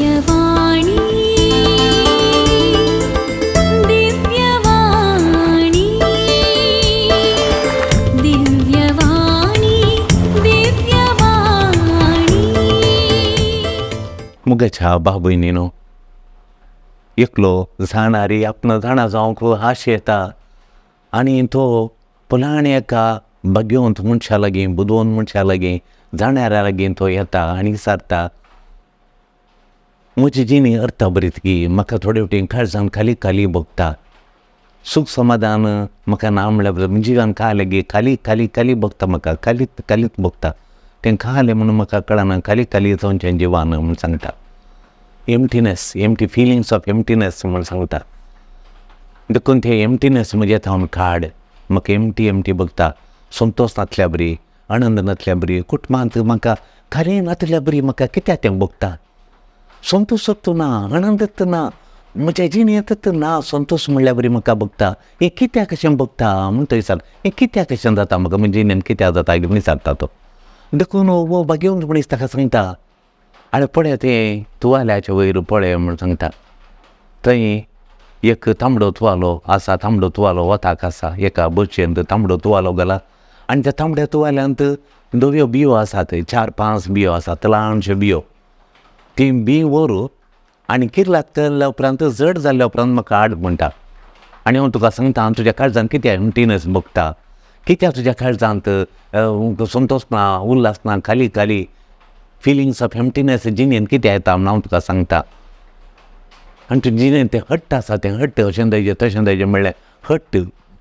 दिव्यवाणी, दिव्यवाणी, दिव्यवाणी, दिव्यवाणी. मुगाच्या बाबयनीनो, एकलो जाणारी आपणा जाणा जावंक आश येता आनी तो फलाण्या एका भाग्यवंत मनशा लागीं, बुदवंत मनशा लागीं, जाणाऱ्या लागीं तो येता आनी विचारता, म्हजी जिणी अर्थ बरीत की म्हाका थोडे वटेन काळजान खाली खाली भोगता, सूख समाधान म्हाका ना म्हणल्यार जिवान काय लागीं खाली खाली खाली भोगता, म्हाका खालीत खालीत भोगता, तें खालें म्हणून म्हाका कळना, खाली खाली जावचें जिवान म्हूण सांगता. Emptiness, empty feelings of emptiness म्हूण सांगता. देखून तें एम्प्टीनेस म्हजें थावन काड, म्हाका एम्प्टी एम्प्टी भोगता, संतोश नासल्या बरी, आनंद नासल्या बरी, कुटुंबांत म्हाका खरें नासल्या बरी म्हाका कित्याक तें भोगता, संतोश ना, आनंद ना, म्हज्या जिणेंत ना संतोश म्हणल्या बरी म्हाका भोगता, हें कित्याक कशें भोगता म्हूण तो विचारता, हें कित्याक कशें जाता म्हाका, म्हज्या जिणेंत कित्याक जाता म्हूण विचारता तो. देखून हो भाग्यवंत मनीस ताका सांगता, आनी पळय तें तुवाल्याच्या वयर पळय म्हूण सांगता. थंय एक तांबडो तुवालो आसा, तांबडो तुवालो वताक आसा, एका बशयेंत तांबडो तुवालो घाला आनी त्या तांबड्या तुवाल्यांत धव्यो बियो आसात, 4-5 बियो आसात, ल्हानश्यो बियो. ती बी व्हर आनी किर्लात केल्या उपरांत जड जाल्ल्या उपरांत म्हाका हाड म्हणटा. आनी हांव तुका सांगता, तुज्या काळजांत कितें एम्प्टीनेस भोगता, कित्याक तुज्या काळजांत संतोश ना, उल्हास ना, खाली खाली फिलिंग्स ऑफ एम्प्टीनेस जिणेंत कितें येता म्हूण हांव तुका सांगता. आनी तुजें जिणेंत तें हट्ट आसा, तें हट्ट अशें जायजें तशें जायजें म्हणल्यार हट्ट,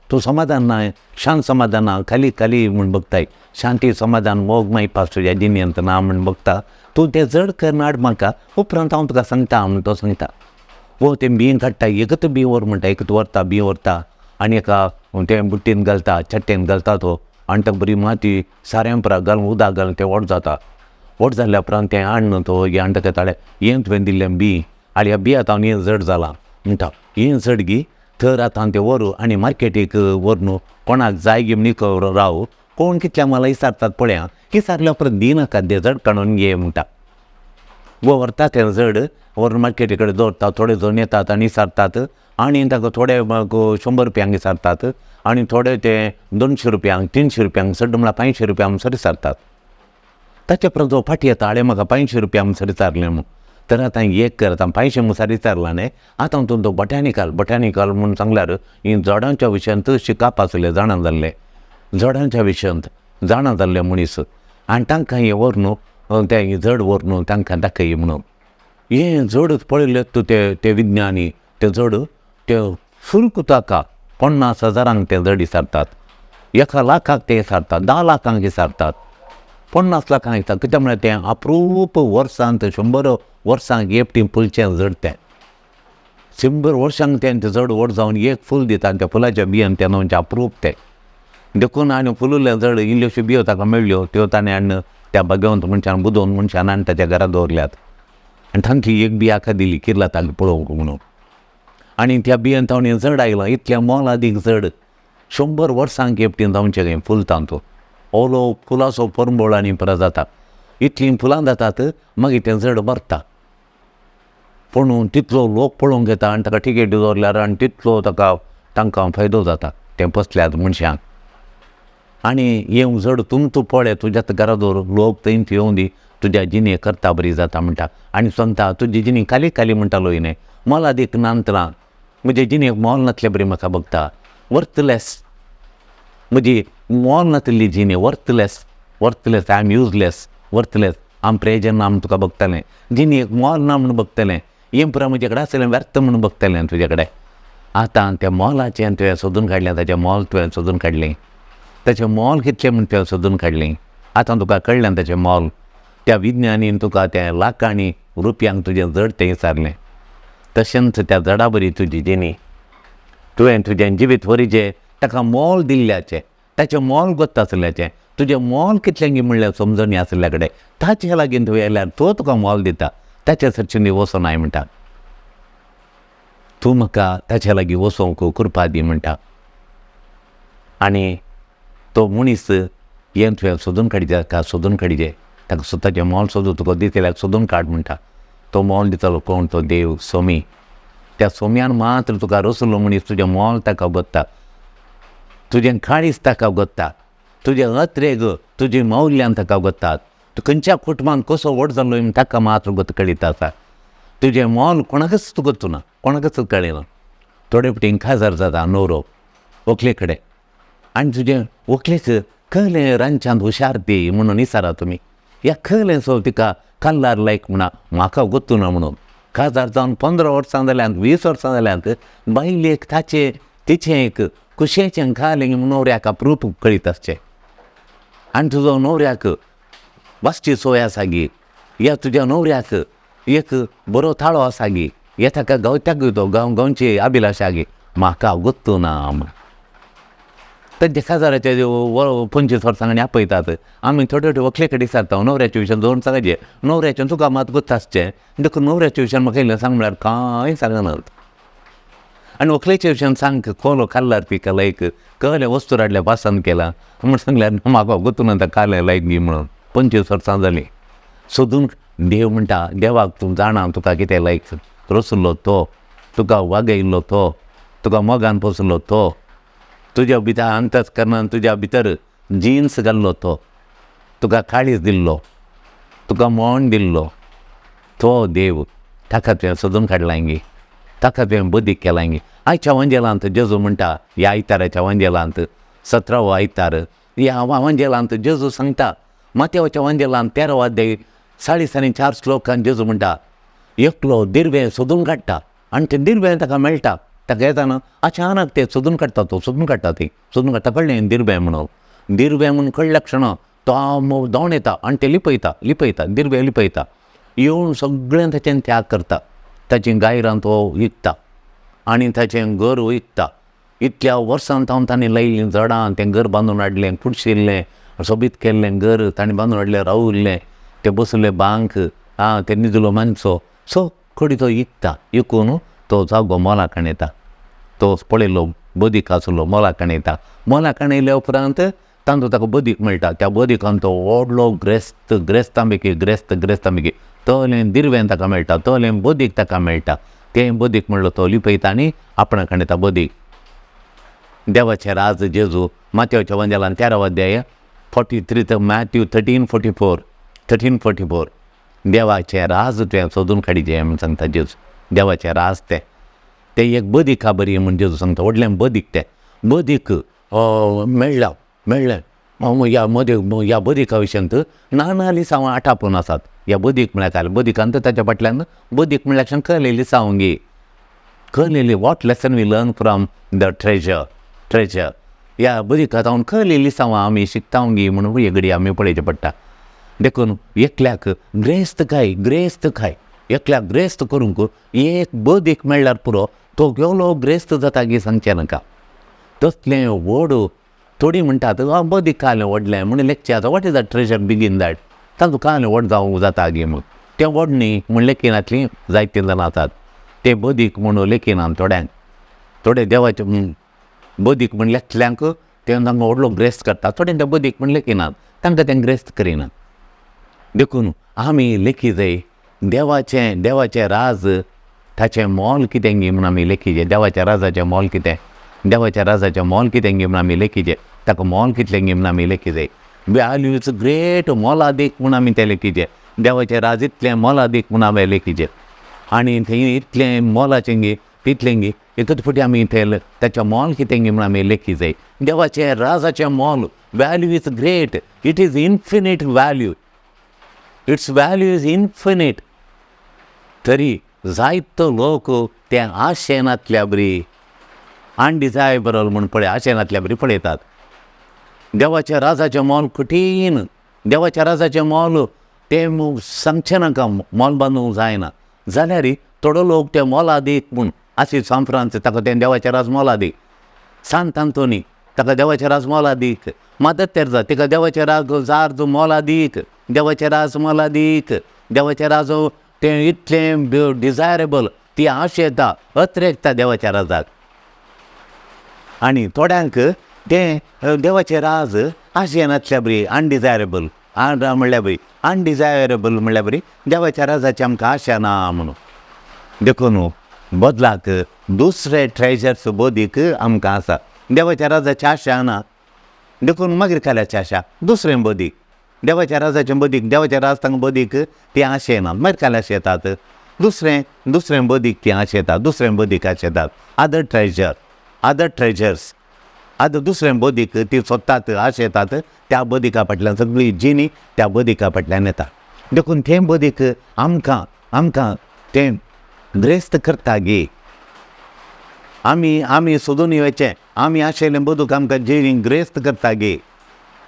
तूं समाधान ना, शांत समाधान ना, खाली खाली म्हूण भोगताय, शांती समाधान मोग मायपास तुज्या जिणेंत ना म्हूण भोगता, तूं तें जड करून हाड म्हाका, उपरांत हांव तुका सांगता म्हूण तो सांगता. वो तें बीं काडटा, एकच बीं व्हर म्हणटा, एकच व्हरता, बीं व्हरता आनी एका तें बुट्टीन घालता, चट्टेन घालता तो, आनी ताका बरी माती साऱ्यां परा घालून उदक घालून तें व्हड जाता. व्हड जाल्ल्या उपरांत तें हाडून तो आनी ताका ताळें हें तुवें दिल्लें बीं आनी ह्या बियां हांव हें जड जालां म्हणटा, हें जड गी तर आतां तें व्हर आनी मार्केटीक व्हर न्हू, कोणाक जाय गी म्हण राव, कोण कितल्या म्हाला विचारतात पळया, विचारल्या उपरांत दिनाका, तें जड काडून घे म्हणटा. वो व्हरता तें जड व्हरून मार्केटी कडेन दवरता, थोडे जण येतात आनी विचारतात आनी ताका थोडे 100 रुपयांक विचारतात आनी थोडे ते 200 रुपयांक, 300 रुपयांक, चड म्हळ्यार 500 रुपयांक म्हणसर विचारतात. ताचे उपरांत जो फाटी येता, हाणें म्हाका 500 रुपया म्हणसर विचारलें म्हूण, तर आतां एक कर, आतां 500 म्हणसर विचारलां न्ही, आतां तूं तो बॉटॅनिकल, बॉटॅनिकल म्हूण सांगल्यार ही झाडांच्या विशयांत शिकप आसलें, जाणा जाल्लें, झाडांच्या विशयांत जाणा जाल्ले मनीस, आनी तांकां हें व्हर न्हू, तें झड व्हर न्हू तांकां दाखय म्हणून. हें झड पळयलें तूं ते विज्ञानी तें झड ते शुल्क ताका 50,000 तें झड विचारतात, 1 लाखाक ते विचारतात, 10 लाखांक विचारतात, 50 लाखांक विचारतात. कित्याक म्हळ्यार तें अप्रूप वर्सांत 100 वर्सांक एकटी फुलचें झड, तें 100 वर्सांक तें झड व्हड जावन एक फूल दिता आनी त्या फुलाच्या बियान तें म्हणजे अप्रूप तें. देखून आनी फुलुल्लें झड इल्ल्योश्यो बियो ताका मेळ्ळ्यो, त्यो ताणें हाडून त्या भाग्यवंत मनशान, बुदवंत मनशान हाडून ताच्या घरा दवरल्यात आनी तांची एक बी हाका दिली किर्ला ताका पळोवंक म्हणून. आनी त्या बियान तावन हें झड आयलां, इतलें मोलादीक झड, 100 वर्सांक एकटीन जावचें हें फूल तांतू ओलो फुलाचो परंबळ आनी परत जाता, इतलीं फुलां जातात मागीर तें झड मरता. पूण तितलो लोक पळोवंक येता आनी ताका टिकेट दवरल्यार आनी तितलो ताका तांकां फायदो जाता तें पसल्यात मनशांक. आनी हें झड तुमचो पळय तुज्या घरा दवर, लोक थंय येवन दी, तुज्या जिणे करता बरी जाता म्हणटा. आनी सांगता तुजी जिणी खाली खाली म्हणटालो न्ही, मोलादीक नांतना म्हजे जिणेक मोल नासले बरी म्हाका बगता, वर्थलेस, म्हजी मोल नासली जिणी, worthless, worthless, I am useless, worthless, हांव प्रेजन ना म्हूण तुका बगतलें, जिणेक मोल ना म्हूण बगतलें, हें पुराय म्हजे कडेन आसलें व्यर्थ म्हूण बगतलें तुजे कडेन. आतां त्या मोलाचें तुवें सोदून काडलें, ताचें मोल तुवें सोदून काडलें, ताचें मोल कितलें म्हूण तुवें सोदून काडलें, आतां तुका कळ्ळें ताचें मोल. त्या विज्ञानीन तुका त्या लाखांनी रुपयांक तुजें जड तें विचारलें, तशेंच त्या जडा बरी तुजी जिणी तुवें तुजें जिवीत वरीचें ताका मोल दिल्ल्याचें, ताचें मोल गोत्ता आसल्याचें, तुजें मोल कितलें म्हणल्यार समजणी आसल्या कडेन ताचे लागीं तुवें येयल्यार तो तुका मोल दिता, ताच्या सरचें वचोनाय म्हणटा, तूं म्हाका ताच्या लागीं वचोंक कृपा दी म्हणटा. आनी तो मनीस हें तुवें सोदून काडचे, ताका सोदून काडचे, ताका स्वताचें मोल सोदून तुका दितल्याक सोदून काड म्हणटा. तो मोल दितलो कोण? तो देव सोमी. त्या सोम्यान मात्र तुका रसलो मनीस तुजें मोल ताका गोत्ता, तुजें काळीज ताका गोत्ता, तुजें अत्रेग तुजी मौल्यान ताका गोत्तात. तूं खंयच्या कुटुंबान कसो व्हड जाल्लो म्हूण ताका मात्र गोत कळीत आसा. तुजें मोल कोणाकच गोत्तू ना, कोणाकच कळना. थोडे फावटी काजार जाता न्हवरो व्हंकले कडेन आनी तुजें व्हंकलेक कहलें रांदच्यांत हुशार ती म्हणून विचारा तुमी, ह्या कहलें सो तिका कल्लार लायक म्हणा म्हाका गोत्तू ना म्हणून. काजार जावन 15 वर्सां जाल्यांत, 20 वर्सां जाल्यांत, बायलेक ताचें तिचें एक खुशयेचें घालें म्हूण न्हवऱ्याक अप्रूप कळीत आसचें. आनी तुजो न्हवऱ्याक वाचची सोय आसा गी, या तुज्या न्हवऱ्याक एक बरो ताळो आसा गी, या ताका गावत्याक तो गांव गांवची अभिलाशा गी, म्हाका गोत्तू ना म्हण. तांच्या काजाराच्या 25 वर्सां आनी आपयतात. आमी थोडे थोडे व्हंकले कडेन विचारता न्हवऱ्याच्या विशयान दोन सांगायचें, न्हवऱ्याचें तुका मात गोत्त आसचें देखून न्हवऱ्याच्या विशयान म्हाका इल्लें सांग म्हळ्यार कांय सांगनात. आनी व्हंकलेच्या विशयान सांग कोलो कल्लार तिका लायक कहलें वस्तू हाडल्या पसंत केला म्हण सांगल्यार म्हाका गोत्तू ना कालें लायक गी म्हणून. 25 वर्सां जालीं सोदून. देव म्हणटा देवाक तूं जाणा तुका कितें लायक, रसलो तो तुका वागयल्लो, तो तुका मोगान पोसलो, तो तुज्या भितर अंतस्करणान तुज्या भितर जिन्स घाल्लो, तो तुका काळीज दिल्लो, तुका मोण दिल्लो, तो देव ताका तुवें सोदून काडलां गी, ताका तुवें बदीक केलां गी. आयच्या वांजेलांत जेजू म्हणटा, ह्या आयताराच्या वांजेलांत 17वो आयतार, ह्या वांजेलांत जेजू सांगता, मातेवाच्या वांजेलांत 13वो अध्याय 44 श्लोकान जेजू म्हणटा, एकलो दिर्वें सोदून काडटा आनी तें दिर्वें ताका मेळटा. ताका येताना अचानक ते सोदून काडटा, तो सोदून काडटा, ती सोदून काडटा, कळ्ळें दिर्वें म्हणून. दिर्वें म्हणून कळ्ळ्या क्षणा तो धांवन येता आनी ते लिपयता, लिपयता दिर्वें लिपयता. येवन सगळें ताचें त्याग करता, ताचीं गायरां तो विकता आनी ताचें घर विकता. इतल्या वर्सां तावन ताणें लायिल्लीं झाडां, तें घर बांदून हाडलें, कुडशिल्लें सोबीत केल्लें घर ताणें बांदून हाडलें, रावल्लें तें बसलें बांक आं तें निजलो मानसो सो कडी तो विकता. विकून तो जागो मोलाक येता, तो पळयलो बदीक आसलो मोलाक येता. मोलाक येयल्या उपरांत तांचो ताका बदीक मेळटा. त्या बदिकान तो व्हडलो ग्रेस्त, ग्रेस्तां पैकी ग्रेस्त, ग्रेस्तां पैकी तलें दिर्वें ताका मेळटा, तलें बदीक ताका मेळटा. तें बदीक म्हणलो तो लिपयता आनी आपणा येता बदीक. देवाचें राज जेजू मातेवाच्या वंदेलान 13वो अध्याय 43, मॅथ्यू 13:44, 13:44. देवाचें राज तुवें सोदून काडीचें म्हूण सांगता जेजू. देवाचें राज तें तें एक बदीक बरी म्हूण जेजू सांगता. व्हडलें बदीक, तें बदीक मेळ्ळा, मेळ्ळें. ह्या मदीं ह्या बदिका विशयांत नाना लिसांवां आटापून आसात. ह्या बदीक म्हळ्यार काय? बदिकान तर ताच्या फाटल्यान बदीक म्हळ्यार कळ्ळें लिसांव गी, कळ्ळेली. What lesson we learn from the treasure? Treasure ह्या बदिका जावन कळ्ळेली लिसांवां आमी शिकता गी म्हणून हे घडी आमी पळयचें पडटा. देखून एकल्याक ग्रेस्त काय, ग्रेस्त काय, एकल्याक ग्रेस्त करूंक एक बदीक मेळ्ळ्यार पुरो, तो गेलो ग्रेस्त जाता गी सांगचें नाका. तसलें व्हड थोडीं म्हणटात बदीक कालें व्हडलें म्हण लेखचें आतां. What is the treasure big in that? तांचो कालें व्हड जावं जाता गी म्हूण तें व्हड न्ही म्हूण लेखिनातलीं जायतीं जाणां आसात. तें बदीक म्हणून लेखिनात थोड्यांक. थोडे देवाचे बदीक म्हण लेखल्यांक तें तांकां व्हडलो ग्रेस्त करता. थोडे तें बदीक म्हण लेखिनात, तांकां तें ग्रेस्त करिनात. देखून आमी लेखी जाय देवाचें, देवाचें राज ताचें मोल कितें गी म्हूण आमी लेखीचें. देवाच्या राजाचें मोल कितें, देवाच्या राजाचें मोल कितें गी म्हूण आमी लेखीचें. ताका मोल कितलें गी म्हूण आमी लेखी जाय. व्हॅल्यू is great, मोलादीक म्हूण आमी तें लेखीचें. देवाचें राज इतलें मोलादीक म्हूण आमी लेखीचें आनी थंय इतलें मोलाचें गी, तितलें गी, एकच फावटी आमी तें ताचें मोल कितें गी म्हूण आमी लेखी जाय. देवाचें राजाचें मोल, value is great, it is infinite value, its value is infinite. तरी जायतो लोक ते आशेनातल्या बरी, अनडिजायरेबल म्हूण पळय, आशेनातल्या बरी पळयतात. देवाच्या राजाचें मोल कठीण, देवाच्या राजाचें मोल तें सांगचें नाका, मोल बांदूंक जायना. जाल्यार थोडो लोक ते मोलादीक म्हूण आशी सांफ्रांस ताका तें देवाचें राज मोलादीक, सांत आंतोनी ताका देवाचें राज मोलादीक, मदर तेरेजा तिका देवाचें राज जार मोलादीक, देवाचें राज मोलादीक, देवाचें राज तें इतलें डिजायरेबल, ती आश येता, अत्रेकता देवाच्या राजाक. आनी थोड्यांक तें देवाचें राज आशेनातल्या बरी, अनडिजायरेबल. म्हणल्यार बरी अनडिजायरेबल म्हणल्यार बरी देवाच्या राजाची आमकां आशा ना म्हणून. देखून बदलाक दुसरे ट्रेजर्स बोदीक आमकां आसा. देवाच्या राजाची आशा ना देखून मागीर काल्याची आशा दुसरें बोदीक. देवाच्या राजाचें बोदीक, देवाच्या राज तांकां बोदीक ती आशा येना, मागीर काल्या आशा येतात दुसरें दुसरें बोदीक ती आशा येतात, दुसरें बोदीक आशा येतात. अदर ट्रेजर, अदर ट्रेजर्स, आतां दुसरें बोदीक ती सोदतात, आशा येतात. त्या बोदिका फाटल्यान सगळी जिणी त्या बोदिका फाटल्यान येता. देखून तें बोदीक आमकां आमकां तें ग्रेस्त करता गे. आमी आमी सोदून येवचें, आमी आशिल्लें बदूक आमकां जिणी ग्रेस्त करता गे.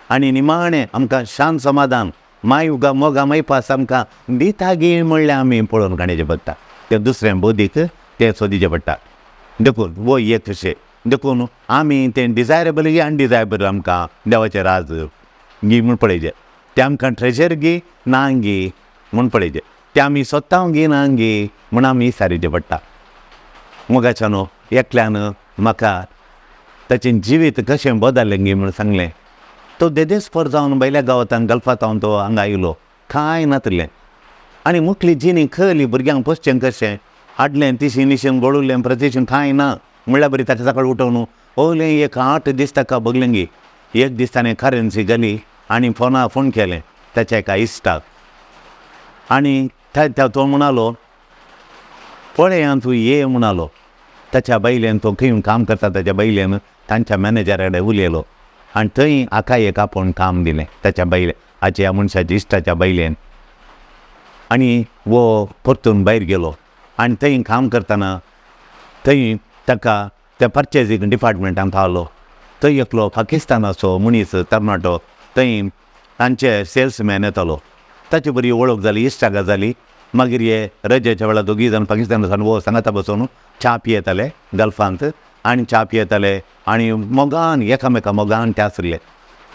आनी निमाणें आमकां शांत समाधान माय उगा मोगा मायपास आमकां दिता गे म्हणल्यार आमी पळोवन काडचें पडटा. तें दुसरें बोदीक तें सोदीचें पडटा. देखून वो एक अशें देखून आमी तें डिजायरेबल गी अनडिजायरेबल आमकां देवाचें राज गी म्हूण पळयचें. तें आमकां ट्रेजर गी ना गी म्हूण पळयचें. तें आमी सोदता गी ना गी म्हूण आमी विचारीचें पडटा. मोगाच्यान एकल्यान म्हाका ताचें जिवीत कशें बदल्लें गी म्हूण सांगलें. तो देदेस्पर जावन भायल्या गांवांत गल्फांत तो हांगा आयलो, कांय नातलें आनी मुखली जिणी खली भुरग्यांक पोसचें कशें हाडलें तिशीं निशीन गोळुलें प्रतिशीन कांय ना म्हणल्यार बरी ताका सकाळी उठोवन ओलें एक 8 दीस ताका बगलें गी. एक दीस ताणें करन्सी घाली आनी फोना फोन केलें ताच्या एका इश्टाक आनी तो म्हणालो पळय तूं ये म्हणालो. ताच्या बायलेन तो खंय काम करता ताच्या बायलेन तांच्या मॅनेजरा कडेन उलयलो आनी थंय हाका एक आपोवन काम दिलें ताच्या बायले हाच्या ह्या मनशाच्या इश्टाच्या बायलेन. आनी वो परतून भायर गेलो आनी थंय काम करतना थंय ताका त्या पर्चेजींग डिपार्टमेंटान पावलो. थंय एकलो पाकिस्तानाचो मनीस तरणाटो थंय तांचे सेल्समॅन येतालो. ताची बरी वळख जाली, इश्टागत जाली. मागीर हे रजेच्या वेळार दोगीय जाण पाकिस्तानासान वो सांगाता बसून च्या पियेताले गल्फांत आनी च्या पियेताले आनी मोगान एकामेका मोगान ते आसले.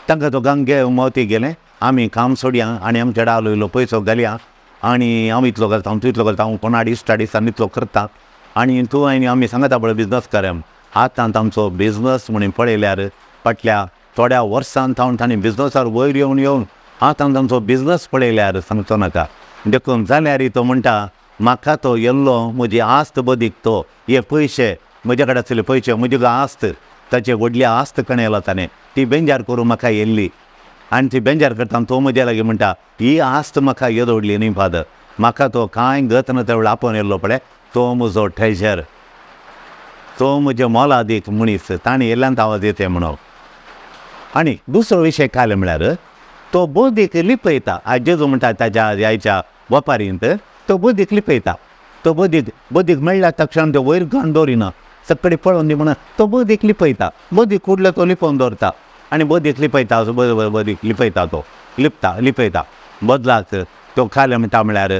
तांकां दोगांक गे मोती गेलें आमी काम सोडया आनी आमचे डालो इल्लो पयसो घालया आनी हांव इतलो घालता, हांव तूं इतलो घालता, हांव कोणा इश्टा दिसान इतलो करता आनी तूं आनी आमी सांगाता पळय बिजनस कर. आतां आमचो बिजनस म्हणून पळयल्यार फाटल्या थोड्या वर्सान थावन तांणी बिजनसार वयर येवन येवन आतां तांचो बिजनस पळयल्यार सांगचो नाका. देखून जाल्यार तो म्हणटा म्हाका तो येल्लो म्हजी आस्त बदीक तो हे पयशे म्हज्या कडेन आसले पयशे म्हजी आस्त ताचे व्हडली आस्त कणयला ताणें ती बेंजार करून म्हाका येल्ली आनी ती बेंजार करता तो म्हज्या लागीं म्हणटा ही आस्त म्हाका येदो व्हडली न्ही फादर, म्हाका तो कांय गत ना त्या वेळार आपोवन येल्लो पळय तो म्हजो ट्रेजर, तो म्हज्या मोलादीक मनीस, ताणें येल्ल्यान आवाज येता म्हणून. आनी दुसरो विशय काल म्हळ्यार तो बोदीक लिपयता. आयज जेजू म्हणटा ताच्या आयच्या वपारींत तो बोदीक लिपयता. तो बोदीक बोदीक मेळ्ळ्या तक्षण तो वयर घाण दवरिना, सगळी पळोवन दी म्हणून तो बोदीक लिपयता. बोदीक कुडलो तो लिपोवन दवरता आनी बोदीक लिपयता, बोदीक लिपयता, तो लिपता लिपयता. बदलाक तो खाले म्हणटा म्हळ्यार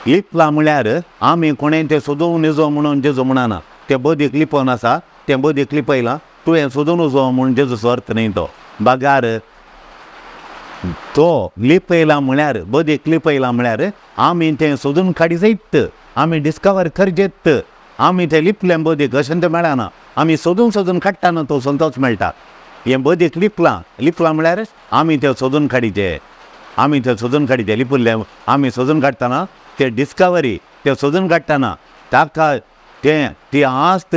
लिपला म्हळ्यार आमी कोणें तें सोदून निजो म्हणून जेजू म्हणना. तें बोदीक लिपोवन आसा, तें बोदीक लिपयलां तुवें सोदून उजो म्हूण जेजूचो अर्थ न्ही तो. बगार तो लिपयला म्हळ्यार बोदीक लिपयला म्हळ्यार आमी तें सोदून काडी जायत, आमी डिस्कवर करजेत. आमी तें लिपलें बोदीक अशें तें मेळना, आमी सोदून सोदून काडटा तो संतोच मेळटा. हें बोदीक लिपलां लिपलां म्हळ्यार आमी तें सोदून काडीचें, आमी तें सोदून काडीचें लिपल्लें आमी सोदून काडटना तें डिस्कवरी तें सोदून काडटना ताका तें ती आस्त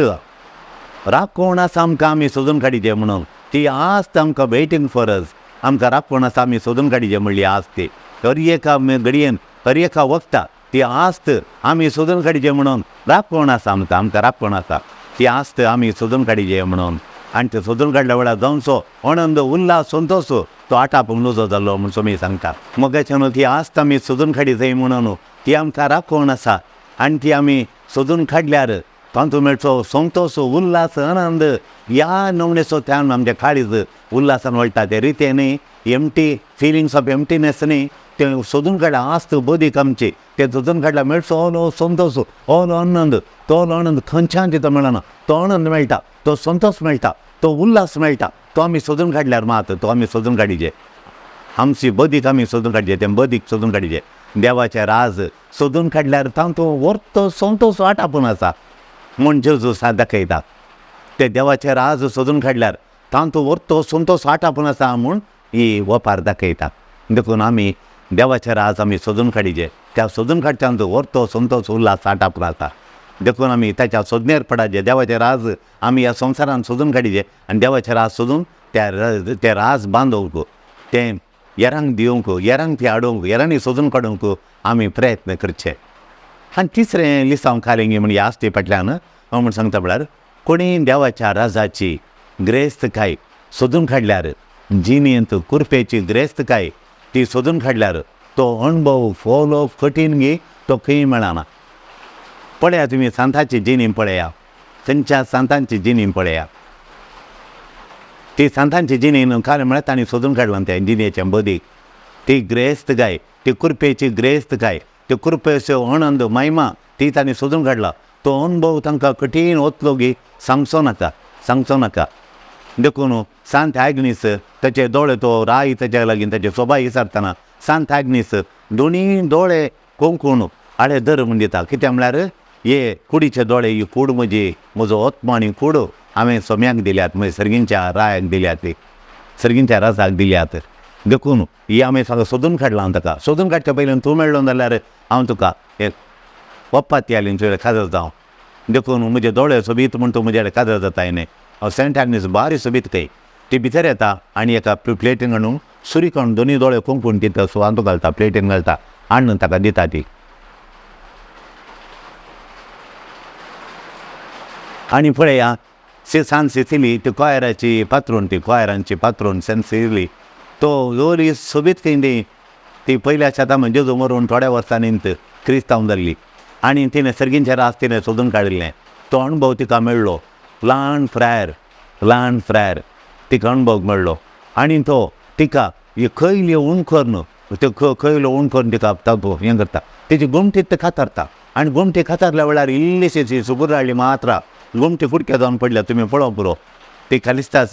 राखोवन आसा आमकां आमी सोदून काडीचें म्हणून. ती आस्त आमकां वेटिंग फॉर अस, आमकां राखोवन आसा आमी सोदून काडीचें म्हणली आस्त ती हर एका घडयेन हर एका वखता ती आस्त आमी सोदून काडीचें म्हणून राखोवन आसा आमकां, आमकां राखोवन आसा ती आस्त आमी सोदून काडीचें म्हणून. आनी ते सोदून काडल्या वेळार जावचो आनंद उल्हास संतोश तो आटापूंक नजो जाल्लो म्हूण सोमी सांगता. मोगाच्यान ती आस्त आमी सोदून काडी जाय म्हणून ती आमकां राखोवन आसा आनी ती आमी सोदून काडल्यार तातूंत मेळचो संतोश उल्हास आनंद ह्या नमणेचो त्यान आमच्या काळीज उल्हासान वळटा. ते रिते न्ही, एम्टी फिलिंग्स ऑफ एम्टीनेस न्ही, तें सोदून काडल्या आस्त बोदीक आमची तें सोदून काडल्यार मेळचो ओलो संतोश ओलो आनंद. तो आनंद खंयच्यान तितो मेळना, तो आनंद मेळटा, तो संतोश मेळटा, तो उल्हास मेळटा. तो आमी सोदून काडल्यार मात तो आमी सोदून काडीचे, आमची बदीक आमी सोदून काडचे, तें बदीक सोदून काडीचे. देवाचें राज सोदून काडल्यार तांतूं वर्तो संतोश आटापून आसा म्हूण जेजू सा दाखयता. ते देवाचें राज सोदून काडल्यार तांतूं वर्तो संतोश आटापून आसा म्हूण ही ओपार दाखयता. देखून आमी देवाचे राज आमी सोदून काडिजे. त्या सोदून काडच्यान व्हरतो संतोष उल्हास आटाप आसा. देखून आमी ताच्या सोदणेर पडाजे. देवाचे राज आमी ह्या संवसारान सोदून काडिजे आनी देवाचे राज सोदून त्या ते राज बांदोवंक, तें येरांक दिवंक, येरांक ती हाडूंक, येरांनी सोदून काडूंक आमी प्रयत्न करचे. आनी तिसरें लिसांव कालिंगी म्हण ह्या आस्ती फाटल्यान हांव म्हण सांगता म्हळ्यार कोणी देवाच्या राजाची ग्रेस्तकाय सोदून काडल्यार, जिणेंत कुरपेची ग्रेस्तकाय ती सोदून काडल्यार तो अणभव फोलो कठीण गी तो खंय मेळना. पळया तुमी सांताची जिणी पळया, खंयच्या सांतांची जिणी पळया, ती सांतांची जिणी न्हू कारण म्हळ्यार तांणी सोदून काडलां तें जिणेचें बदीक. ती ग्रेस्तकाय, ती कुरपेची ग्रेस्तकाय, ती कुरपेचो अणंद महिमा ती तांणी सोदून काडला. तो अणभव तांकां कठीण वतलो गी सांगचो नाका, सांगचो नाका. देखून सांत आग्नीस ताचे दोळे तो राय ताच्या लागीं ताचे सोबाय विचारतना सांत आग्नीस दोनी दोळे कोंकून आळे दर म्हण दिता. कित्याक म्हळ्यार हे कुडीचे दोळे, ही कूड म्हजी, म्हजो आत्मो आनी कूड हांवें सोम्याक दिल्यात, म्हज्या सर्गींच्या रायाक दिल्यात, सर्गींच्या राजाक दिल्यात. देखून ही हांवें सगळें सोदून काडलां. हांव ताका सोदून काडच्या पयलीं तूं मेळ्ळो जाल्यार हांव तुका एक वप्पाती आली तुवें काजर जावं. देखून म्हजे दोळे सोबीत म्हण तूं म्हजे काजर जाता. न्ही हांव सेंट आग्नीस बारी सोबीत खंय ती भितर येता आनी एका प्लेटीन हाडून सुरी काडून दोनूय दोळे कोंकून ती सुवांत घालता, प्लेटीन घालता, हाडून ताका दिता ती. आनी पळया सान सिसिली ती कोयराची पात्रून, ती कोयरांची पात्रून सेंट सिसिली तो लोरी सोबीत खंय ती ती पयल्या शेतां म्हणजे जेजू मरून थोड्या वर्सांनी क्रिस्तांव जाल्ली आनी तिणें सर्गींचे रास तिणें सोदून काडिल्लें. तो अणभव तिका मेळ्ळो. ल्हान फ्रायर, ल्हान फ्रायर तिका अणभव मेळ्ळो आनी तो तिका खयली ऊण करून त्यो खयलो ऊण करून तिका तातूं हें करता. तेजी गोमटी ते कातरता आनी गोमटी कातरल्या वेळार इल्लीशी सुगूर हाडली मात्रा गोमटी फुडक्या जावन पडल्या. तुमी पळोवंक पुरो ती खालिस्तास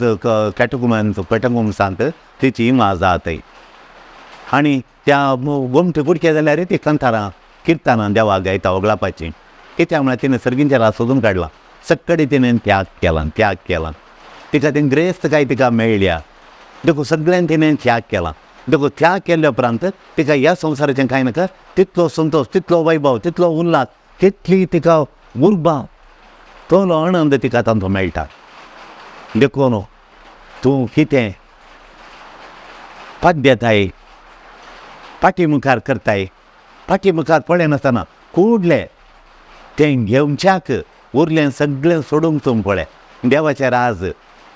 कॅटकुमान कॅटकुम्सांत तिची इमाज आहा थंय. आनी त्या गोमटी फुडके जाल्यार ती कंतारां किर्तनां देवाक गायता वगळापाची. कित्याक म्हळ्यार तिणें सर्गींचे रास सोदून काडला. सक्कडी तिणें त्याग केला, त्याग केला. तिका तें ग्रेस्त काय तिका मेळ्ळ्या. देखून सगळ्यान तिणें त्याग केला. देखून त्याग केल्या उपरांत तिका ह्या संवसाराचें कांय नाका, तितलो संतोश, तितलो वैभव, तितलो उल्हास, तितली तिका उर्बा, तोलो आनंद तिका तांचो मेळटा. देखून तूं कितें पद्यताय फाटी मुखार करताय, फाटी मुखार पळयनासतना कुडले तें घेवच्याक उरलें सगळें सोडूंक तूं पळय. देवाचें राज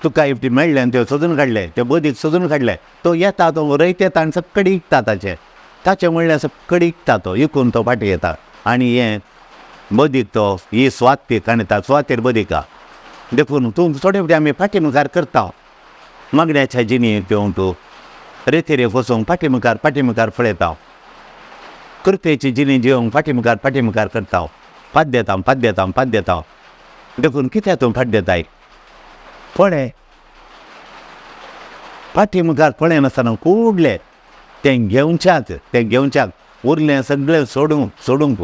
तुका if मेळ्ळें आनी तें सोदून काडलें, तें बदीक सोदून काडलें, तो येता, तो रयत येता आनी सक्कडी इकता ताचें, ताचें म्हणल्यार सक्कडी इकता तो, इकून तो फाटीं येता आनी हें बदीक तो ही स्वात ती काणता स्वातेर बदिका. देखून तूं थोडे फावटी आमी फाटी मुखार करता मागण्याच्या जिणेंत पेवंक तूं रेतेरे वचूंक फाटी मुखार फाटी मुखार पळयता, कृपेची जिणी जिवंक फाटी मुखार फाटी मुखार करता, फात देता, फात देता, फात देता. देखून कित्याक तूं फाट देताय पळय, फाटी मुखार पळयनासतना कुडले तें घेवच्याक, तें घेवच्याक उरलें सगळें सोडूंक, सोडूंक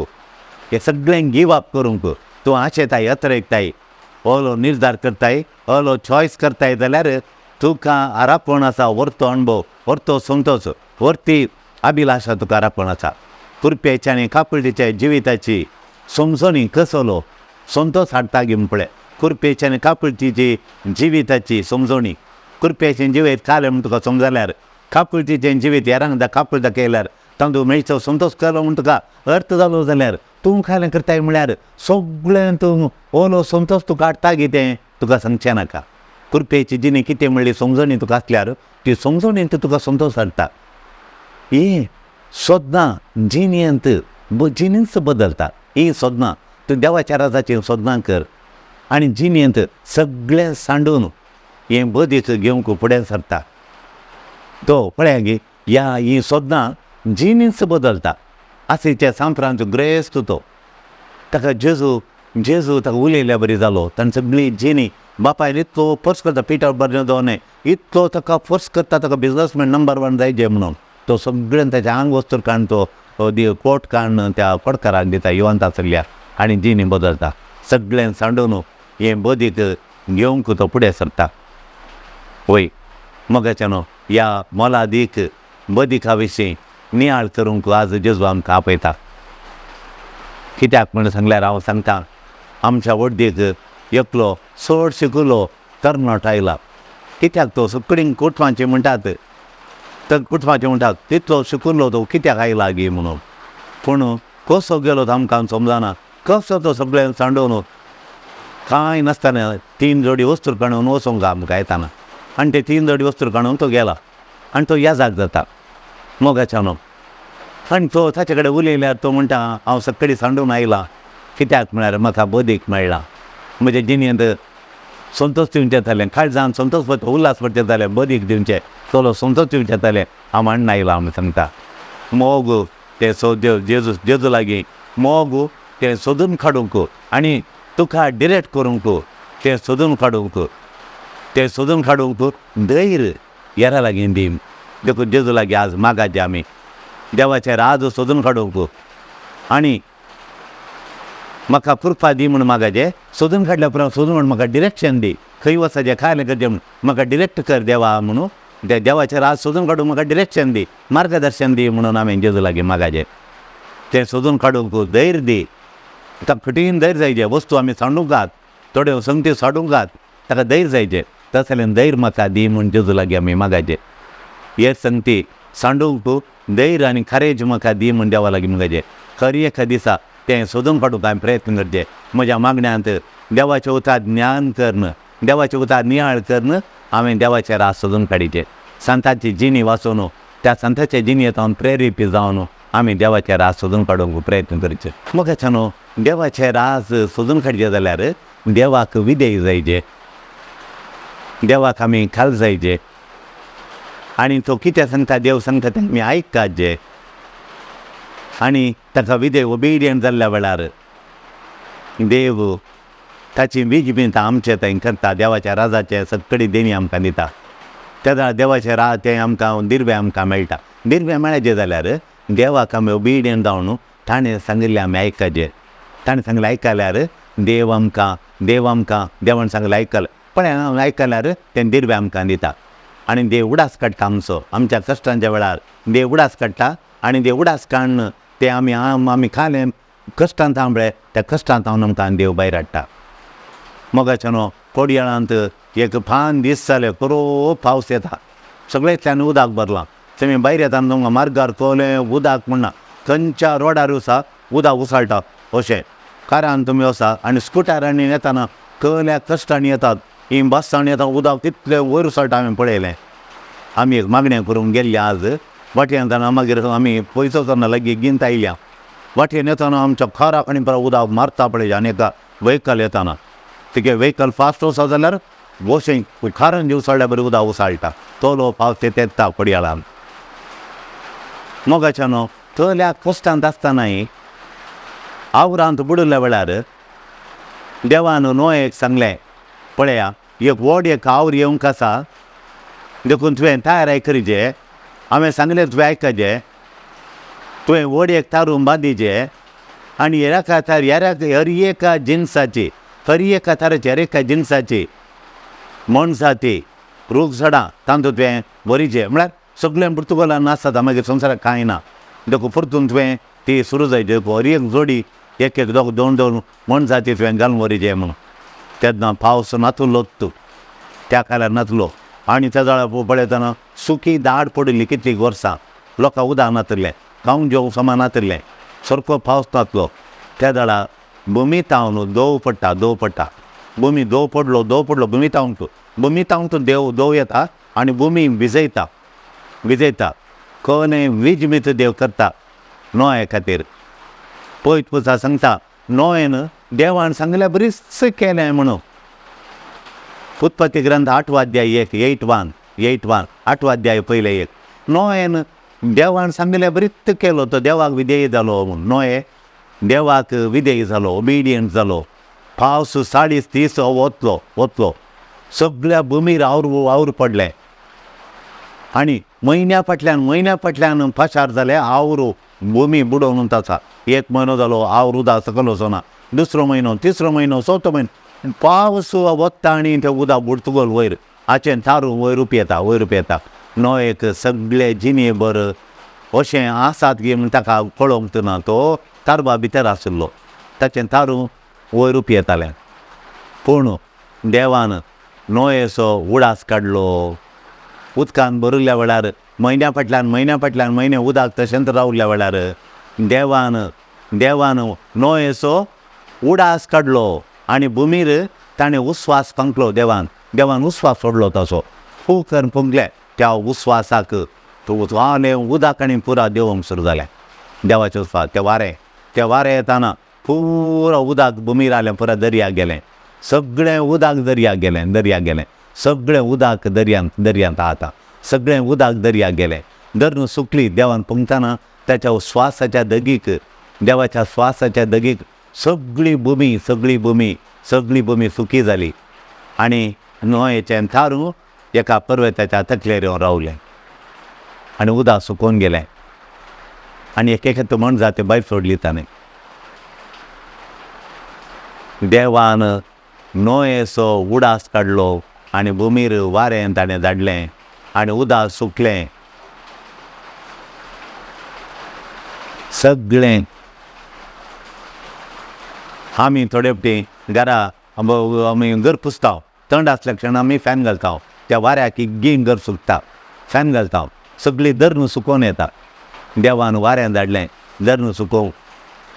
हें सगळें गिव अप करूंक तूं आशेताय, अतरेकताय, ओलो निर्धार करताय, ओलो चॉयस करताय जाल्यार तुका आरापण आसा, व्हरतो अणभव, व्हरतो संतोश, व्हरती अभिलाशा तुका आरापण आसा. कुरपेच्या आनी काकुळटीच्या जिविताची समजणी कसलो संतोश हाडटा घेवन पळय. कुरपेच्या आनी काकुळटीची जिविताची समजणी, कुरपेचें जिवीत कालें म्हूण तुका समजल्यार, काकुळटीचें जिवीत हेरांक काकुळ दाखयल्यार तांदूळ मेळचो संतोश केलो म्हूण तुका अर्थ जालो जाल्यार तूं कालें करताय म्हळ्यार सगळें तूं ओलो संतोश तुका हाडटा कितें तुका सांगचें नाका. कुरपेची जिणी कितें म्हणली समजणी तुका आसल्यार ती समजणी तुका संतोश हाडटा. ही सोदनां जिणेंत जिणेंच बदलता. ही सोदनां तूं देवाच्या राजाची सोदनां कर आनी जिणेंत सगळें सांडून हें बदीक घेवंक फुडें सरता. तो पळया गे ह्या ही सोदनां जिणेंच बदलता. आसीच्या सांप्रांत ग्रेस्त तो ताका जेजू, जेजू ताका उलयल्या बरी जालो. ताणें सगळी जिणी बापायन इतलो फोर्स करता, पिटर बर्नदोने इतलो ताका फोर्स करता, ताका बिजनसमॅन नंबर वन जायजे म्हणून तो सगळें ताच्या आंग वस्तूर काडून तो कोट काडून त्या कोटकाराक दिता युवंत आसल्या आनी जिणी बदलता. सगळें सांडून हें बदीक घेवंक तो फुडें सरता. वय मोगाच्यानो ह्या मोलादीक बदिका विशीं नियाळ करूंक आज जेजू आमकां आपयता. कित्याक म्हण सांगल्यार हांव सांगता, आमच्या वड्डीक एकलो चड शिकुलो तरणाटो आयला. कित्याक तो सगळीं कुटुंबाचें म्हणटात, तर कुटुंबाचें म्हणटात तितलो शिकुल्लो तो कित्याक आयला गी म्हणून. पूण कसो गेलो तो आमकां समजना, कसो तो सगळें सांडोवन कांय नासतना 3 जोडी वस्तू काडून वचूंक आमकां येताना, आनी ते 3 जोडी वस्तू काडून तो गेला आनी तो याजाक जाता मोगाच्यानो. आनी तो ताचे कडेन उलयल्यार तो म्हणटा हांव सगळी सांडून आयला, कित्याक म्हळ्यार म्हाका बदीक मेळ्ळा, म्हज्या जिणेंत संतोष दिवचें जालें, काळजान संतोष पडटा, उल्हास पडचें जालें, बदीक दिवचें चलो संतोष दिवचें जालें, हांव म्हणून आयला म्हण सांगता. मोग तें सोद जेजू जेजू लागीं मोग तें सोदून काडूंक आनी तुका डिरेक्ट करूंक तें सोदून काडूंक, तें सोदून काडूंक धैर्य येरा लागीं दी. देखून जेजू लागीं आज मागाचें आमी देवाचें राज सोदून काडूंक आनी म्हाका कृपा दी म्हूण मागाचें. सोदून काडल्या उपरांत सोदून म्हूण म्हाका डिरेक्शन दी, खंय वचपाचें काय करचें म्हूण म्हाका डिरेक्ट कर देवा म्हणून, त्या देवाचें राज सोदून काडूंक म्हाका डिरेक्शन दी, मार्गदर्शन दी म्हणून हांवें जेजू लागीं मागाचें. तें सोदून काडूंक धैर्य दी, ताका कठीण धैर्य जायचें, वस्तू आमी सांडूंक जात, थोड्यो संगती सांडूंक जात, ताका धैर्य जायचें, तसलें धैर्य म्हाका दी म्हूण जेजू लागीं आमी मागाचें. हे संगती सांडूंक धैर्य आनी खरेज म्हाका दी म्हूण देवा लागीं मागाचें. खरी एका दिसा तें सोदून काडूंक हांवें प्रयत्न करचें. म्हज्या मागण्यांत देवाचें उतार ज्ञान करून, देवाचें उतार नियाळ करून हांवें देवाचें राज सोदून काडीचें. संताची जिणी वाचून त्या संताच्या जिणेंत हांव प्रेरीत जावन आमी देवाचें राज सोदून काडूंक प्रयत्न करचे. मोगाच्यानो देवाचें राज सोदून काडचें जाल्यार देवाक विधेय जायचे, देवाक आमी खाल जायचे आनी तो कितें सांगता देव सांगता तें आमी आयकाचे आनी ताका विधेय ओबिडियंट जाल्ल्या वेळार देव ताची वीज बीन आमचे थंय करता. देवाच्या राजाचे सगळी देणी आमकां दिता. तेन्ना देवाचें राज तें आमकां दिर्वे आमकां मेळटा. दिर्वे मेळचे जाल्यार देवाक आमी ओबिडियंट जावन ताणें सांगिल्लें आमी आयकाचें. ताणें सांगलें आयकल्यार देव आमकां, देव आमकां देवान सांगलें आयकलें पळय आयकल्यार तें दिर्वे आमकां दिता आनी देव उडास काडटा आमचो. आमच्या कश्टांच्या वेळार देव उडास काडटा आनी देव उडास काडून ते आमी आमी खालें कश्टांत थांबले त्या कश्टांत हांव आमकां देव भायर हाडटा. मोगाच्यानो कोडयाळांत एक पांच दीस जाले बरो पावस येता, सगळेंतल्यान उदक भरलां. तुमी भायर येता तुमकां मार्गार कोलें उदक म्हणना, खंयच्या रोडार वसा उदक उसळटा अशें कारान तुमी वसा आनी स्कुटरांनी येताना कहल्या कश्टांनी येतात, ही बसांनी येता उदक तितलें वयर उसळटा. हांवें पळयलें. आमी एक मागणें करूंक गेल्ले आज वाटेन येताना मागीर आमी पयसो वचना लागीं गिंत आयल्या. वाटेन येताना आमच्या काराक आनी परत उदक मारता पळय आनी एका व्हेकल येताना तिगे व्हेकल फास्ट वचत जाल्यार वशें कारान जे उसळ्ळ्या बरें उदक उसळटा. तोलो पावस ते येता कोडयाळान. मोगाच्यानो तल्या कश्टांत आसतनाय आवरांत बुडिल्ल्या वेळार देवान नोयेक सांगलें, पळया एक व्हड एक आवर येवंक आसा, देखून तुवें तयाराय करीजे, हांवें सांगलें तुवें आयकचें, तुवें व्हड एक तारूं बांदिचें आनी एका तार हर एका जिनसाची, हर एका ताराची, हर एका जिनसाची मनजाती रूख झाडां तातूंत तुवें व्हरीचें. म्हळ्यार सगळें पुर्तुगालान आसता मागीर संवसाराक कांय ना. देखून परतून तुवें ती सुरू जायची, हर एक जोडी एक एक दोग दोन दोन मनजाती तुवें घालून व्हरीचें म्हणून. तेन्ना पावस नातलो तूं त्या काळार नातलो आनी त्या जाळा पळयतना सुकी दाड पडिल्ली कितलीं वर्सां लोकांक उदक नातिल्लें, खावंक जेवंक समा नातिल्लें, सारको पावस नातलो. त्या जाळा भुमी तावन दोव पडटा, दोव पडटा, भुमी दोव पडलो, दोव पडलो भुमी तावन, भुमी तावन देव दोव येता आनी भुमी भिजयता, भिजयता. कोणे वीज मीत देव करता नोये खातीर. पयत पुजा सांगता नोयेन देवान सांगल्या बरीच केलें म्हणून. उत्पत्ती ग्रंथ 8वो अध्याय 1 8:1 8:1 8वो अध्याय पयले 1. नोयेन देवान सांगल्या बरीच केलो, तो देवाक विधेय जालो म्हूण. नोये देवाक विधेय जालो, ओबिडियंट जालो. पावस 40 दीस वतलो वतलो, सगळ्या भुमीर आवर आवर पडलें आनी म्हयन्या फाटल्यान म्हयन्या फाटल्यान पाशार जाले आवरो भुमी बुडोवन आसा. एक म्हयनो जालो आवर उदक सकयल वचना, दुसरो म्हयनो, तिसरो म्हयनो, चवथो म्हयनो पावस वता आनी तें उदक बुडतगोल वयर हाचें तारू वयर उपयेता, वयर उपयेता. नोयेक सगळे जिणेभर अशें आसात गे म्हूण ताका कळोंक ना. तो तारवा भितर आशिल्लो, ताचें तारूं वयर येतालें. पूण देवान नोयेचो उडास काडलो. उदकान भरिल्ल्या वेळार म्हयन्या फाटल्यान म्हयन्या फाटल्यान म्हयने उदक तशेंच रावल्या वेळार देवान देवान नोयेचो उडास काडलो आनी भुमीर ताणें उस्वास फांकलो. देवान देवान उस्वास सोडलो ताचो, फूंक करून फुंकलें. त्या उस्वासाक आलें उदक आनी पुरा देंवोंक सुरू जालें. देवाचें उस्वास, तें वारें, तें वारें येताना पुरो उदक भुमीर आलें, पुरा दर्याक गेलें. सगळें उदक दर्याक गेलें, दर्याक गेलें. सगळें उदक दर्यांत दर्यांत आतां सगळें उदक दर्याक गेलें. दर्न सुकली. देवान फुंकतना ताच्या श्वासाच्या दगीक, देवाच्या श्वासाच्या दगीक सगळी भुमी सगळी भुमी सगळी भुमी सुकी जाली आनी नोयेचें तारूं एका पर्वताच्या तकलेर येवन रावलें आनी उदक सुकून गेलें आनी एक एक म्हण जाते भायर सोडली ताणें. देवान नोयेचो उडास काडलो आनी भुमीर वारें ताणें धाडलें आनी उदक सुकलें. सगळें आमी थोडे फावटी घरा आमी घर पुसता, थंड आसल्या क्षण आमी फॅन घालता. त्या वाऱ्याक इग्गीन घर सुकता, फॅन घालता, सगळी दर्न सुकोवन येता. देवान वाऱ्यान धाडलें, दर्न सुकोवंक,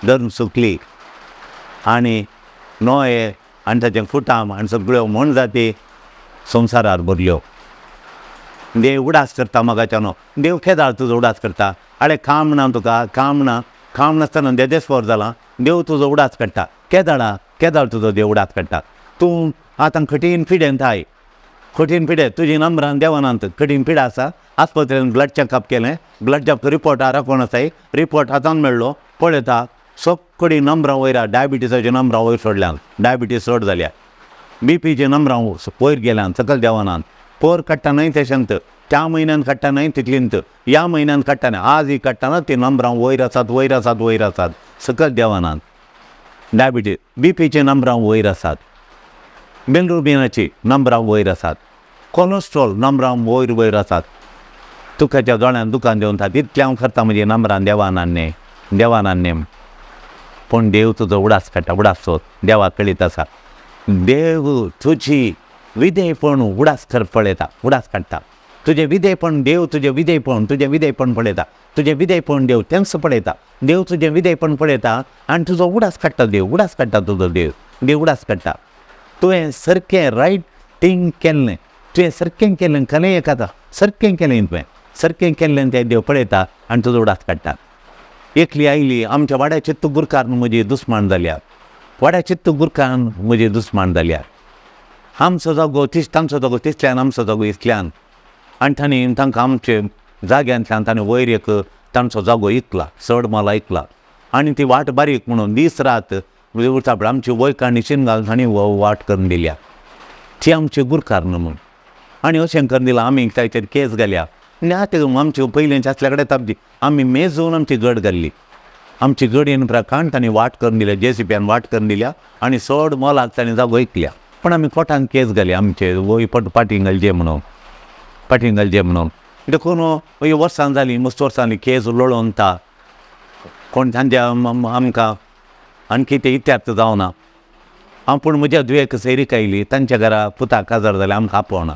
दर्न सुकली आनी नोये आनी ताचें कुटाम आनी सगळ्यो म्हण जाती संवसारार भरल्यो. देव उडास करता म्हाकाच्यानो, देव केदाळ तुजो उडास करता. आरे काम ना तुका, काम ना, काम नासतना देदेस्वर जालां. देव तुजो उडास काडटा केदाळा, केदाळ तुजो देव उडास काडटा. तूं आतां कठीण पिडेंत I, कठीण पिडे, तुजी नंबरान देवानांत कठीण पिडा आसा. आस्पत्रेन ब्लड चॅकअप केलें, ब्लड चॅकअप रिपोर्ट राखून आसाय, रिपोर्ट हातान मेळ्ळो. पळयता सगळीं नंबरां वयर, डायबिटीसाची नंबरां वयर सोडल्यान, डायबिटीस चड जाल्या, बीपीची नंबरां वयर गेल्यान, सकयल देवानान. पोर काडटा न्हय तेशेंत, त्या म्हयन्यान काडटा न्हय तितलींत, ह्या म्हयन्यान काडटा न्हय, आज ही काडटा ती नंबरां वयर आसात, वयर आसात, वयर आसात, सकयल देवानान. डायबिटीस बीपीची नंबरां वयर आसात, बिलरुबिनाची नंबरां वयर आसात, कोलेस्ट्रॉल नंबरां वयर वयर आसात. तुकाच्या दोळ्यान दुकान देवन तितलें हांव करता म्हजी नंबरां देवानान न्ही, देवानान न्ही. पूण देव तुजो उडास काडटा, उडास सोद देवाक कळीत आसा. देव तुजी विधेयपण उडास कर पळयता, उडास काडटा. तुजें विधेयपण देव तुजें विधेयपण, तुजें विधेयपण पळयता, तुजें विधेयपण देव तेंच पळयता. देव तुजें विधेयपण पळयता आनी तुजो उडास काडटा. देव उडास काडटा तुजो, देव देव उडास काडटा. तुवें सारकें रायट थींग केल्लें, तुवें सारकें केल्लें, कलें एक आतां सारकें केलें तुवें, सारकें केल्लें तें देव पळयता आनी तुजो उडास काडटा. एकली आयली आमच्या वाड्या चित्त गुरकार म्हजी दुस्मान जाल्या, वाड्या चित्त गुरकान म्हजी दुस्मान जाल्या. आमचो जागो तीस, तांचो जागो तिसल्यान, आमचो जागो इतल्यान. आनी तांणी तांकां आमचे जाग्यांतल्यान ताणें वयर एक तांचो जागो इकला, चड माल ऐकला. आनी ती वाट बारीक म्हणून दीस रात उरता पळय आमची वय काडणीशीन घालून तांणी वाट करून दिल्या. ती आमची गुरकार न्हू म्हूण आनी अशें करून दिलां. आमी ताचेर केस घाल्या. आनी आतां आमची पयलींची आसल्या कडेन तापजी आमी मेजून आमची गड घाल्ली. आमची गडयेन प्रकान तांणी वाट करून दिल्या, जे सी पीयान वाट करून दिल्या आनी चड मोलाक तांणी जागो ऐकल्या. पूण आमी कोर्टान केस घाली आमचे वय पट पाटीं घालचे म्हणून, पाटीं घालचे म्हणून. देखून वर्सां जालीं, मस्त वर्सां जालीं केस लळोन ता कोण तांच्या आमकां आणखी ते इत्यार्थ जावना. हांव पूण म्हज्या धुवेक सैरीक आयली, तांच्या घरा पुताक काजार जालें, आमकां आपोवना.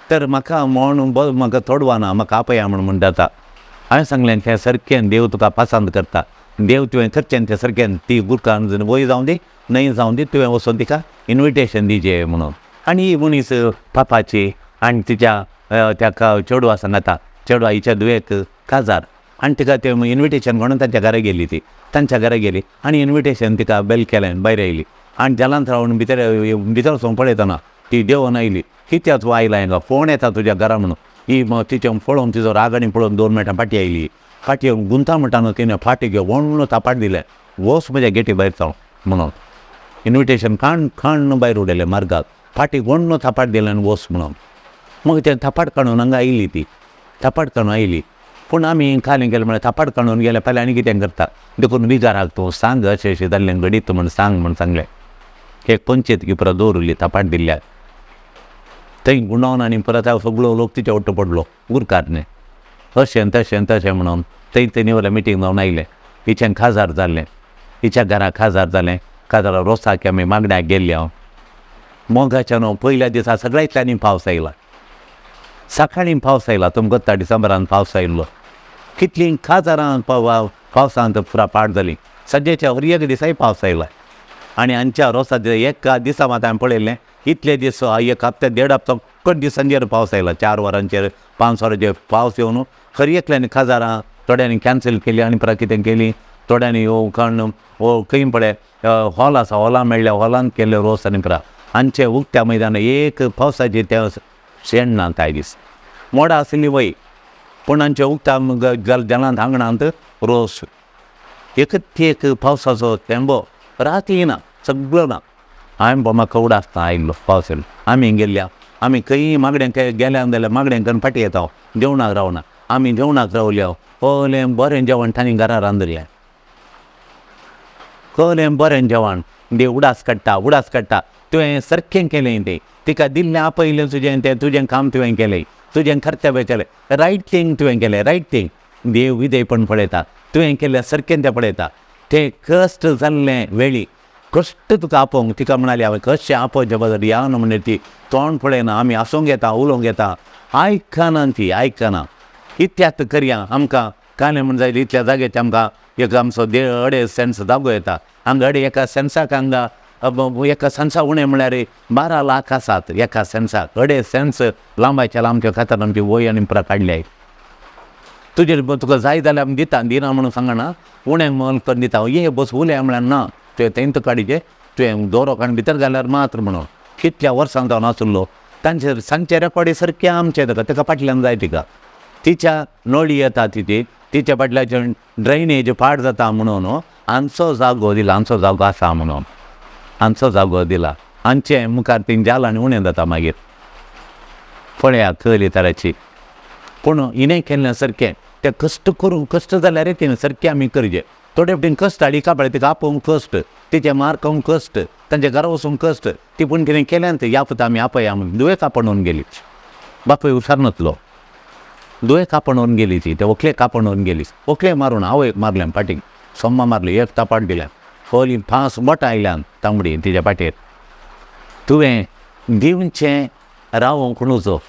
तर म्हाका म्हण म्हाका थोडवाना, म्हाका आपया म्हूण म्हणटा. हांवें सांगलें तें सारकें देव तुका पसंत करता, देव तुवें करचें तें सारकें. ती गुरकान वय जावं दी न्हय जावं दी, तुवें वचोन तिका इनविटेशन दिवचें म्हणून. आनी ही मनीस पापाची आनी तिच्या त्या चेडवा सांगाता, चेडवा हिच्या धुवेक काजार आनी तिका तें इनविटेशन म्हणून तांच्या घरा गेली. ती तांच्या घरा गेली आनी इनविटेशन तिका बेल केलें, भायर आयली आनी जालांत रावन भितर भितर वचून पळयतना ती देंवन आयली. कित्याक तूं आयला हिंगा, फोन येता तुज्या घरा म्हणून. ही तिचें पळोवन तिचो राग आनी पळोवन 2 मिनटां फाटीं आयली. फाटीं येवन गुंता म्हणटा न्हू तिणें फाटीं घेवन व्हडलो थापाट दिलें, वच म्हज्या गेटी भायर जावं म्हणून. इनविटेशन खाण खाण भायर उडयलें मार्गाक, फाटीं व्हडलो थापाट दिलें आनी वच म्हणून. मग तें थापाट काडून हांगा आयली, ती थापाट काडून आयली. पूण आमी खाली गेले म्हळ्यार थापाट काडून गेले फाल्यां आनी कितें करता. देखून विगाराक तूं सांग अशें अशें जाल्लें घडीत म्हूण सांग म्हूण सांगलें. एक पंचायत की पुरो दवरिल्ली थापाट दिल्ल्याक. थंय गुंडावन आनी परत हांव सगळो लोक तिच्या वट्टो पडलो गुरकारने अशें तशें तशें म्हणून थंय थंय निवले मिटींग जावन आयलें. हिचें खाजार जाल्लें, हिच्या घरा खाजार जालें. खाजारा रोसाक आमी मागण्याक गेल्ली. हांव मोगाच्या न्हू पयल्या दिसा सगळ्या पावस आयला, सकाळीं पावस आयला. तुमकां कोत्ता डिसेंबरान पावस आयिल्लो, कितलीं खाजारां पावसांत पुरा पाड जालीं. सद्याच्या हर एक दिसाय पावस आयला. आनी हांच्या रोसा एका दिसा मात हांवें पळयलें, इतले दीस एक हप्ते देड हप्तो फकत दिसांचेर पावस आयला, 4 वरांचेर 5 वरांचेर पावस येवन हर एकल्यानी खाजारां थोड्यांनी कॅन्सल केली आनी परत कितें केली, थोड्यांनी हो कण हो खंय पळय हॉल आसा, हॉलान मेळ्ळ्या, हॉलान केल्ले रोस आनी पुरा आमचे उक्त्या मैदान एक पावसाचे ते शेण ना कांय दीस मोडा आशिल्ली वय, पूण आमच्या उक्त्या जलांत आंगणांत रोस एकच एक पावसाचो थेंबो राती ना, सगळो ना. हांवें म्हाका उडासता आयिल्लो पावस येयलो. आमी गेल्ल्या, आमी खंय मागण्यांक गेल्या जाल्यार मागण्यांक करून फाटीं येता, जेवणाक रावना. आमी जेवणाक रावल्या, कहलें बरें जेवण तांणी घरा रांदलें, कहलें बरें जेवण. देव उडास काडटा, उडास काडटा. तुवें सारकें केलें तें, तिका दिल्लें आपयलें तुजें तें, तुजें काम तुवें केलें, तुजें कर्तव्य केलें, रायट थींग तुवें केलें, रायट थींग. देव विधेयपण पळयता, तुवें केल्लें सारकें तें पळयता. तें कश्ट जाल्लें वेळी कश्ट तुका आपोवंक तिका म्हणाली, हांवें कशें आपोवचें बदल या न्हू म्हणटा ती तोंड पळयना. आमी आसूंक येता, उलोवंक येता, आयकना ती, आयकना. इतल्यात करया आमकां कांय म्हण जाय, इतल्या जाग्याचे आमकां एक आमचो 1.5 सेन्स जागो येता. हांगा अडे एका सेन्साक हांगा एका सेन्सा उणें म्हळ्यार 12 लाख आसात एका सेन्साक. 2.5 सेन्स लांबायच्या आमच्या खातीर आमची वय आनी पुरा काडल्याय. तुजेर तुका जाय जाल्यार आमी दिता, दिना म्हणून सांगना, उणें मोल करून दिता. ये बस उलय म्हळ्यार ना, तुवें थंय काडीचे, तुवें दोरो काडून भितर घाल्यार मात्र म्हणून. कितल्या वर्सां जावन आशिल्लो तांचेर सांगचे रेकॉर्डी सारकें आमचें. ताका ताका फाटल्यान जाय तिका, तिच्या नळी येता तिची, तिच्या फाटल्याच्यान ड्रेनेज पाड जाता म्हणून आमचो जागो दिला, आमचो जागो आसा म्हणून आमचो जागो दिला. आमचे मुखार ती जाल आनी उणें जाता मागीर. पळया कली तराची, पूण हिणें केल्लें सारकें तें कश्ट करूं, कश्ट जाल्यार तिणें सारकें आमी करचें. थोडे फावटी कश्ट हाडी कापड तिका आपोवंक कश्ट, तिचें मार खावंक कश्ट, तांच्या घरा वचूंक कश्ट, ती पूण तिणें केल्यान तें या पुता आमी आपया म्हणून दुयेक आपणून गेली. बापूय हुशार नासलो, दुयेक आपणून गेली ती, ते व्हंकलेक आपणून गेली. व्हंकलेक मारून आवयक मारलें फाटीक, सोम्मा मारली, एक तापाट दिल्यान खोली फांस बोटां आयल्यान तांबडी तिच्या फाटीर. तुवें दिवचें रावोंक नुजो,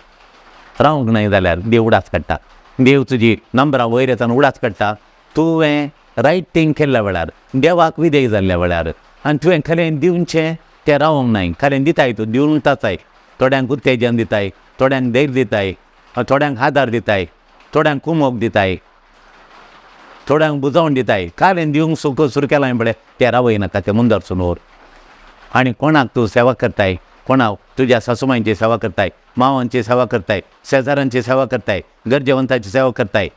रावंक नाय जाल्यार देव उडास काडटा. देव तुजी नंबरां वयर येता उडास काडटा. तुवें रायट थींग केल्ल्या वेळार, देवाक विधेय जाल्ल्या वेळार, आनी तुवें खरें दिवचें तें रावोंक नाय. खरें दिताय तूं, दिवंक ताचाय, थोड्यांक उत्तेजन दिताय, थोड्यांक धैर्य दिताय, थोड्यांक आदार दिताय, थोड्यांक कुमोक दिताय, थोड्यांक बुजोवन दिताय. कालें दिवंक सुक सुरू केलां पळय, तें रावयनाका, तें मुंदर सुनोर. आनी कोणाक तूं सेवा करताय, कोणाक तुज्या सासूमांयची सेवा करताय, मावांची सेवा करताय, शेजाऱ्यांची सेवा करताय, गरजेवंताची सेवा करताय,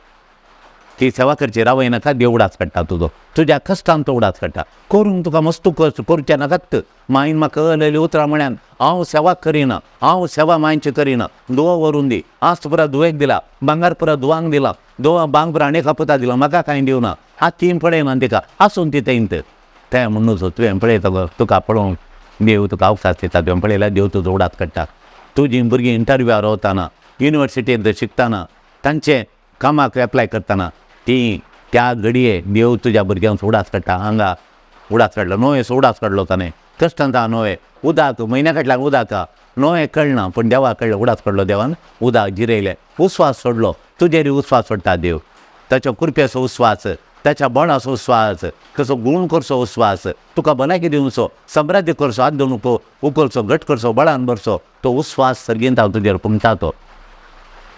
ती सेवा करची रावयनाका. देव उडास काडटा तुजो, तुज्या कश्टान तो उडास काडटा. करूंक तुका मस्त कश्ट करचें नाकात. मायन म्हाका कळलेली उतरां म्हळ्यान हांव सेवा करिना, हांव सेवा मायची करिना. धुवो व्हरून दी, आज पुरा धुवेक दिला, भांगार पुरा धुवांक दिला, धुवा बांग पुरा आनी एका दिला, म्हाका कांय दिवना. हात तीन पळयना तिका, आसून ती थंयत तें म्हणून तुवें पळयता गो, तुका पळोवंक देव तुका अवकाश दिता. तुवें पळयल्यार देव तुजो उडास काडटा. तुजीं भुरगीं इंटरव्यूआर वताना, युनिवर्सिटींत शिकतना, तांचे कामाक एप्लाय करतना, ती त्या घडये देव तुज्या भुरग्यांक उडास काडटा. हांगा उडास काडलो, नोयेचो उडास काडलो ताणें, कश्टान नोये उदक म्हयन्या फाटल्यान उदक नोये कळना, पूण देवाक कळ्ळें. उडास काडलो देवान, उदक जिरयलें, उस्वास सोडलो, तुजेर उस्वास सोडटा देव. ताच्या कुरप्याचो उस्वास, ताच्या बळाचो उस्वास, कसो गुण करचो उस्वास, तुका भलायकी दिवचो, समृद्धी करचो, हात धरून उखलचो, घट करचो, बळान भरचो, तो उस्वास सर्गींत हांव तुजेर पुंगता. तो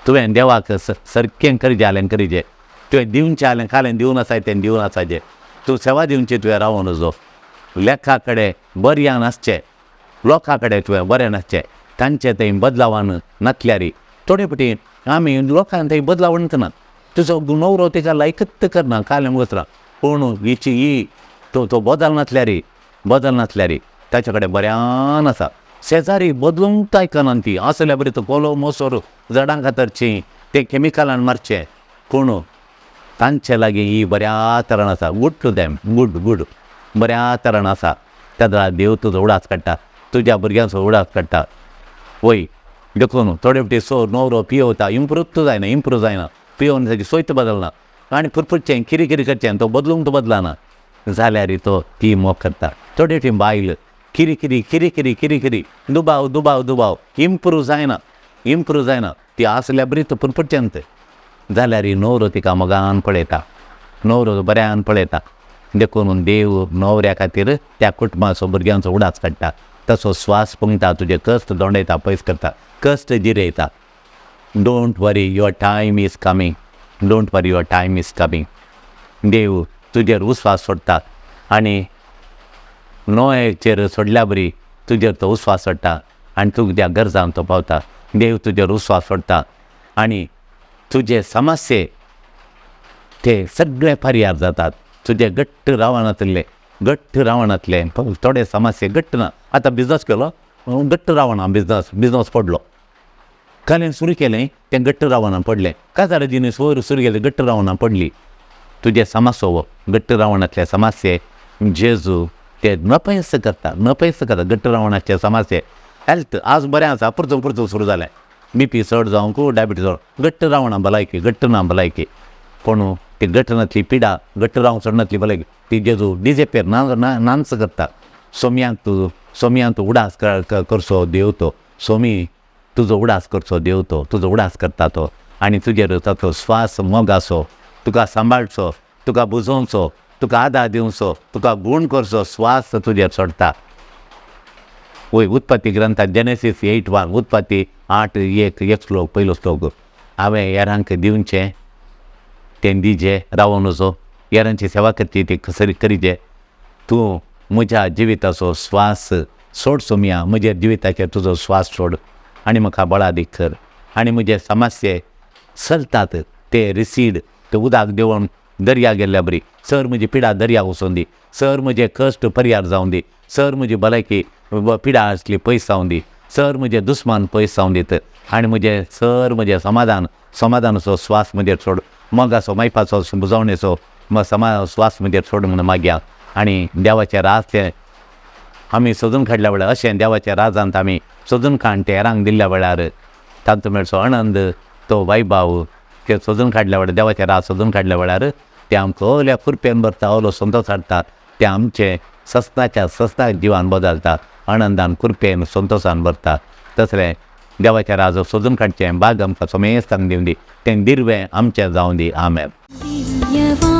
तुवें देवाक सारकें करचें जालें करिजे, तुवें दिवचें जालें खालें दिवन आसाय तें दिवन आसाचें, तूं सेवा दिवची तुवें रावून नजो. लेखा कडेन बरयान आसचें, लोकां कडेन तुवें बरें नासचें, तांचे थंय बदलावान नासल्यार थोडे फावटी आमी लोकांक थंय बदलाव ना. तुजो न्हवरो तिका लायकच करना कालें वचना, पूण हिची ही तो तो बदल नासल्यार, बदल नासल्यार ताचे कडेन बऱ्यान आसा. शेजारी बदलूंक आयकना ती आसल्या बरी, तो कोलो मोसोर जडां खातरची, ते केमिकलान मारचें, पूण तांचे लागीं ही बऱ्या तरान आसा. Good to them, good good बऱ्या तरान आसा. तेन्ना देव तुजो उडास काडटा, तुज्या भुरग्यांचो उडास काडटा. वय देखून थोडे फावटी सो न्हवरो पियोता इम्प्रूव जायना, इम्प्रूव जायना, पियोवन ताजी सोयत बदलना आनी फुरफुरचें किरी किरी करचें, तो बदलूंक तो बदलना जाल्यार तो ती मोग करता. थोडे फावटी बायल किरी किरी किरी किरी किरी किरी दुबाव दुबाव दुबाव, इम्प्रूव जायना, इम्प्रूव जायना, ती आसल्या बरी तो फुरफुरचें तें जाल्यार न्हवरो तिका मोगान पळयता, न्हवरो बऱ्यान पळयता. देखून देव न्हवऱ्या खातीर त्या कुटुंबाचो भुरग्यांचो उडास काडटा, तसो स्वास पुंगता, तुजे कश्ट दोंडयता, पयस करता, कश्ट जिरयता. Don't worry, your time is coming, don't worry, your time is coming. देव तुजेर उस्वास सोडटा आनी नोयेचेर सोडल्या बरी तुजेर तो उस्वास सोडटा आनी तुज्या गरजान तो पावता. देव तुजेर उस्वास सोडटा आनी तुजे समस्ये ते सगळे पर्यार जातात. तुजे घट्ट रावनातले, घट्ट रावणांतले थोडे समस्ये घट्ट ना. आतां बिजनस केलो, घट्ट रावना, बिजनस बिजनस पडलो. कालें सुरू केलें तें घट्ट रावना पडलें. काजार जिनीस वयर सुरू केलें, घट्ट रावना पडली. तुजे समस्यो घट्ट रावणांतले समस्ये जेजू ते नपयस करता, नपयस करता घट्ट रावणाचे समस्ये. हेल्थ आज बरें आसा, पुरतून पुरतून सुरू जालें, बीपी चड जावंक, डायबिटीज चड, घट्ट रावना भलायकी, घट्ट ना भलायकी. पूण ती घट्ट नातली पिडा, घट्ट रावंक सोडनातली भलायकी, ती जेजू डिजेपेर ना नांच करता. सोम्यांक तूं, सोम्यांक तूं उडास करचो देव तो, सोमी तुजो उडास करचो देव तो, तुजो उडास करता तो आनी तुजेर ताचो स्वास मोगाचो, तुका सांबाळचो, तुका बुजोवचो, तुका आदार दिवचो, तुका गूण करचो स्वास तुजेर सोडटा. वय उत्पत्ती ग्रंथात जेनेसीस 8:1, उत्पत्ती 8:1, एक श्लोक, पयलो श्लोक. हांवें हेरांक दिवचें तें दिजे, रावोन वचो, हेरांची सेवा करची ती सरी करीजे. तूं म्हज्या जिविताचो स्वास सोड सोमया, म्हज्या जिविताचेर तुजो स्वास सोड आनी म्हाका बळादीक कर. आनी म्हजे समस्ये चलतात ते रिसीड, ते उदक देंवोन दर्या गेल्ल्या बरी. सर म्हजी पिडा दर्या वचोन दी, सर म्हजे कश्ट पर्यार जावन दी, सर म्हजी भलायकी पिडा आसली पयस जावन दी, सर म्हजे दुस्मान पयस जावन दीत आनी म्हजें सर म्हजें समाधान, समाधानाचो स्वास म्हजेर सोड, मोगाचो मायपाचो बुजवणेचो स्वास म्हजेर सोड म्हूण मागया. आनी देवाचें राज तें आमी सोदून काडल्या वेळार, अशें देवाच्या राजांत आमी सोदून काडून तें हेरांक दिल्ल्या वेळार तातूंत मेळचो आनंद, तो वैभाव ते सोदून काडल्या वेळार, देवाचें राज सोदून काडल्या वेळार तें आमकां ओल्या कुरपेन भरता, ओलो संतोश हाडटा, तें आमचें ससनाच्या ससनाक जिवान बदलता, आनंदान कुरपेन संतोशान भरता. तसलें देवाचें राज सोदून काडचें बाग आमकां सोमेस्तांक दिवं दी, तें दिर्वें आमचें जावं दी. आमेन. दिव्यवाणी.